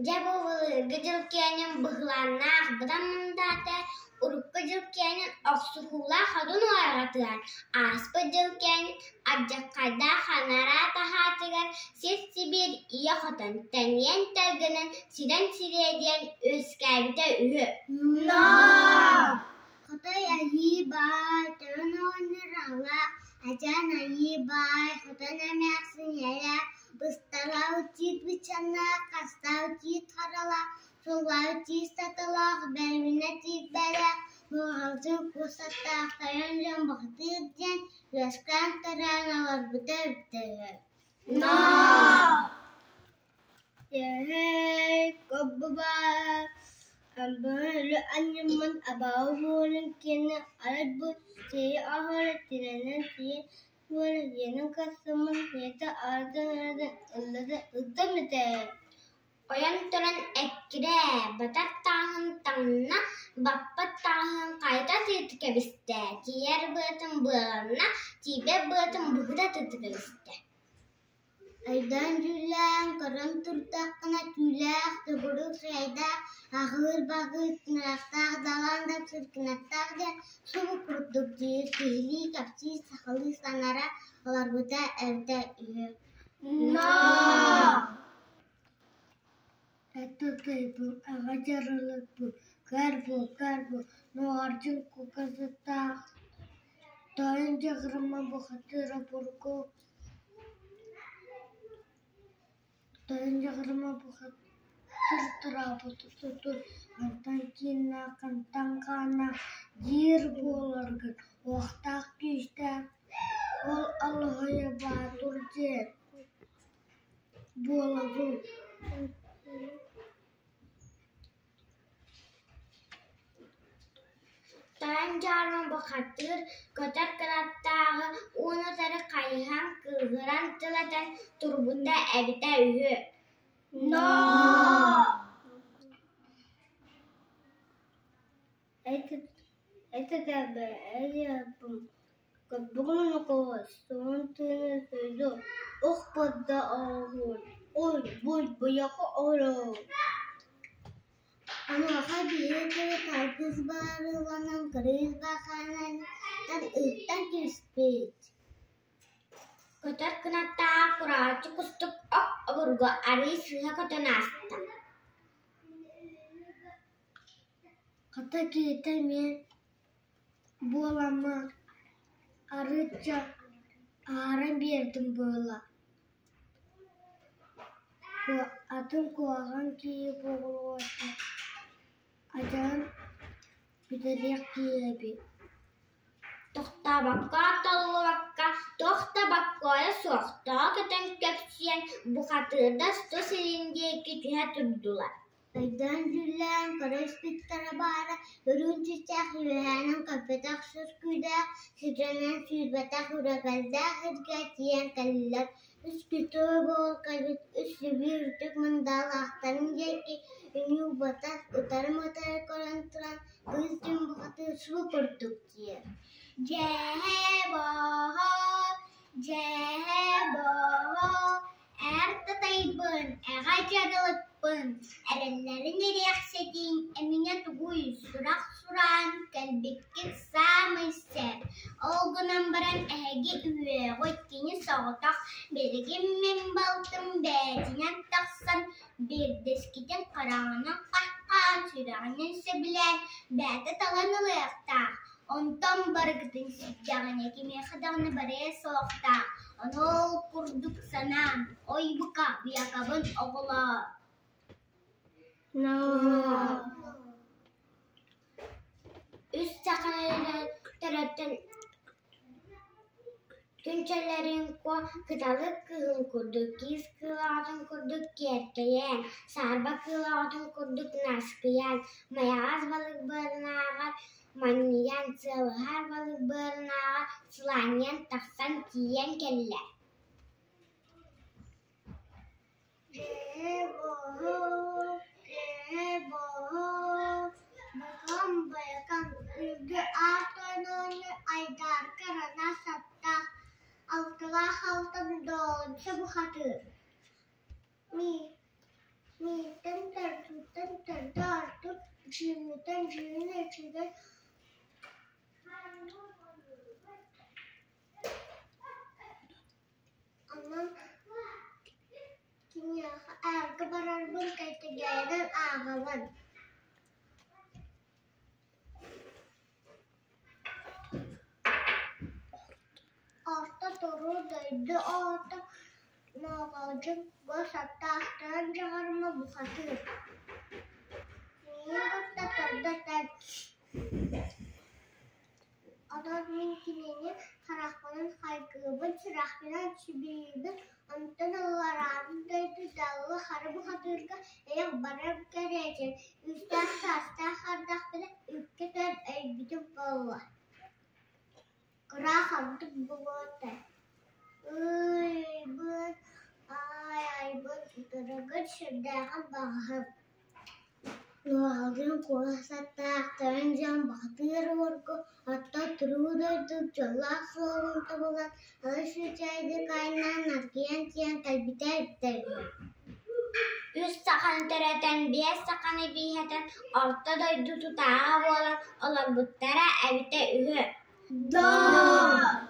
Дьэ бу былыргы дьыл киэнин быһылааннаах быдан мындаата, урукку дьыл киэнин охсуһуулаах одун уорҕатыгар, ааспыт дьыл киэнин алдьархайдаах анараа таһаатыгар сир-сибиир ийэ хотон тэнийэн тэлгэнэн сирэн сириэдийэн үөскээбитэ үһү. Хотой айыы баай, тойон оҕонньор аҕалаах, Адьаан айыы баай, хотон эмээхсин ийэлээх, бысталаабыт тиит быччаннаах, хастаабыт тиит харалаах, суллаабыт тиис саталаах, бэрэбинэ тиит бэлээх, муоҕалдьын кус аттаах, тойон дьон бухатыыр диэн үөскээн төрөөн олорбута эбитэ үһү. Эһэй, коббубаа, амбары анньыммын абааһы буолан киэнэ арай бу сири аһара тирэнэн тиийэн буолан иэнин хасыммын ийэтэ аатын-аатын ыллата ыттан этэ. Ойон туран эккирээ, батар тааһын таҥна, баппат тааһын хайыта тыыта кэбистэ, тиийэр быатын быаланна, тиийбэт быатын быһыта тыыта кэбистэ. Өйдөөн-дьүүллээн көрөн турдаххына түүлээх, төгүрүк сирэйдээх, аҕыыр баҕыы кынаттаах, далаан дапсыр кынаттаах диэн субу курдук диир киһилии кэпсии сахалыы саҥара олорбута эбитэ үһү. Этэ-тыйбын, аҕа дьарылыкпын, көр-бу, көр-бу, нуордьун кука сыттаах, тойон дьаҕырыма бухатыыр обургу, тойон дьаҕырыма бухатыыр тураабыта сутур, хантан кииннээх, хантан хааннаах диир буоларгын, уохтаах-күүстээх ол Алаһыйа Баатыр диэн буолабын. Тойон Дьаарбаҥ бухатыыр көтөр кынаттааҕы уун-утары хайыһан кыыһыран тыл этэн турбута эбитэ үһү Онуоха биһиги кыыс алгыс баарыланан кырыыс бааханан ыттан түспүт. Көтөр кынаттаах кураанчык кустук ох обургу арыы сыыһа көтөн ааста. Хата киһитэ эмиэ буоламмын арыычча аһаран биэрдим буолла Атын куһаҕан киһи буолуота адьаһын бүтэриэх киһи эбит. Тохтообокко толлубакка, туох да бокуойа суох тоҕо көтөн көпсүйэн, бухатыырдар тус илин диэки түһэ турдулар. Өйдөөн-дьүүллээн көрө испиттэрэ баара, үрүҥ чыычаах үөһээнэн көппөтөх сүр күүдээх, сиринэн сүүрбэтэх үрэгэлдээх сиргэ тиийэн кэллилэр. Үс күтүө буолан кэлбит үс сибиир үрдүк мындаалаахтарын диэки үҥүү-батас утары-матары көрөн туран кыыс дьон бухатыыр субу курдук диир: Дьээһээ-бооһоо, дьээһээ-бооһоо, эр татайбын, эҕэ дьаралыкпын, эрэллэрин ириэхситиҥ эминэ тугуй, сурах сураан кэлбиккит саамай сөп. Ол гынан баран эһиги үһүөҕүт, кини соҕотох, билигин мин балтым бэйэтинэн тахсан, биирдэскитин хараҕынан хаххаан, сүрэҕинэн сөбүлээн, бэйэтэ талан ылыахтаах. Онтон барыгытын сирдэҕинэ кимиэхэ даҕаны барыа суохтаах, ону ол курдук санаан, ойбука быйакабын оҕолоор Үс сахалары төрөттөн Күнчэлэрин Куо кыталык кыыһын курдук, киис кыыл оҕотун курдук киэркэйэн, саарба кыыл оҕотун курдук наскыйан, майаҕас балык быарынааҕар манньыйан, сыалыһар балык быарынааҕар сылаанньыйан тахсан тиийэн кэллэ. Бакам байакам үргү аатаныны айдаарка рана саттаах алталаах алтан доонча бухатыыр. Миитин Дьүһүнтэн дьүһүн үчүгэй Онон киниэхэ аарга барарбын кэтигэйинэн ааҕабын. Орто туруу дойду оҕото Ноҕоолдьун гос аттаахтарын дьаҕарыма бухатыыр Миигин кытта тордо тэп Онон мин кинини харахпынан хайгыыбын, сүрэхпинэн сүбэлиибин, онтон аллараабыт дойду Далла хара бухатыырга айах барар кэриэтин, үстээх саастаах ардахпына үккэ түһэн өлбүтүм буолуо Ыраах ордук буолуо этэ Ыйбын, аай айбын ытырыгын сүрдээҕин баҕаһын Нуоҕалдьын куолас аттаахтарын дьон бухатыыр уоргу, оттон туруу дойду дьоллоох суолун тобулан, алыс үчүгэйдик айаннаан аргыйан тиийэн кэлбитэ эбитэ үһү. Үс саханы төрөтөн, биэс саханы бииһэтэн, орто дойду тутааҕа буолан олорбуттара эбитэ үһү. Доо!